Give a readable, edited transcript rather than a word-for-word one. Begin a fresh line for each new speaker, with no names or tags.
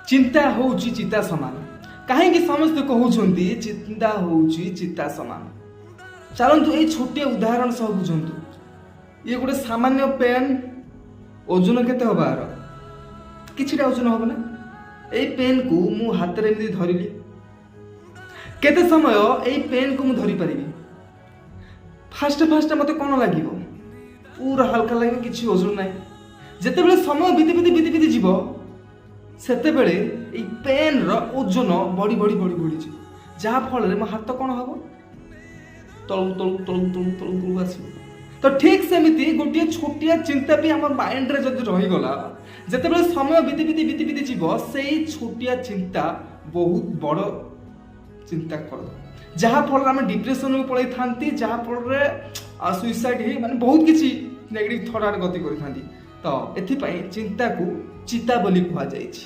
ଚିନ୍ତା ହେଉଛି ଚିତା ସମାନ। କାହିଁକି ସମସ୍ତେ କହୁଛନ୍ତି ଚିନ୍ତା ହେଉଛି ଚିତା ସମାନ? ଚାଲନ୍ତୁ, ଏଇ ଛୋଟିଆ ଉଦାହରଣ ସହ ବୁଝନ୍ତୁ। ଇଏ ଗୋଟେ ସାମାନ୍ୟ ପେନ୍। ଓଜନ କେତେ ହବ ଆର? କିଛିଟା ଓଜନ ହବ ନା? ଏଇ ପେନ୍କୁ ମୁଁ ହାତରେ ଏମିତି ଧରିଲି। କେତେ ସମୟ ଏଇ ପେନ୍କୁ ମୁଁ ଧରିପାରିବି? ଫାଷ୍ଟ ଫାଷ୍ଟ ମୋତେ କ'ଣ ଲାଗିବ? ପୁରା ହାଲକା ଲାଗିବ, କିଛି ଓଜନ ନାହିଁ। ଯେତେବେଳେ ସମୟ ବିତି ବିତି ବିତି ବିତି ଯିବ, ସେତେବେଳେ ଏଇ ପେନ୍ର ଓଜନ ବଢ଼ି ବଢ଼ି ବଢ଼ି ବଢ଼ିଯିବ, ଯାହାଫଳରେ ମୋ ହାତ କ'ଣ ହବ? ତଳକୁ ତଳକୁ ତଳକୁ ତଳକୁ ତଳକୁ ତଳକୁ ଆସିବ। ତ ଠିକ୍ ସେମିତି ଗୋଟିଏ ଛୋଟିଆ ଚିନ୍ତା ବି ଆମ ମାଇଣ୍ଡରେ ଯଦି ରହିଗଲା, ଯେତେବେଳେ ସମୟ ବିତି ବିତି ବିତି ବିତି ଯିବ, ସେଇ ଛୋଟିଆ ଚିନ୍ତା ବହୁତ ବଡ଼ ଚିନ୍ତା କରିଦେବ, ଯାହାଫଳରେ ଆମେ ଡିପ୍ରେସନକୁ ପଳେଇଥାନ୍ତି, ଯାହାଫଳରେ ସୁଇସାଇଡ୍ ହେଇ ମାନେ ବହୁତ କିଛି ନେଗେଟିଭ୍ ଥଟ୍ ଆଡ଼େ ଗତି କରିଥାନ୍ତି। ତ ଏଥିପାଇଁ ଚିନ୍ତାକୁ ଚିତା ବୋଲି କୁହାଯାଇଛି।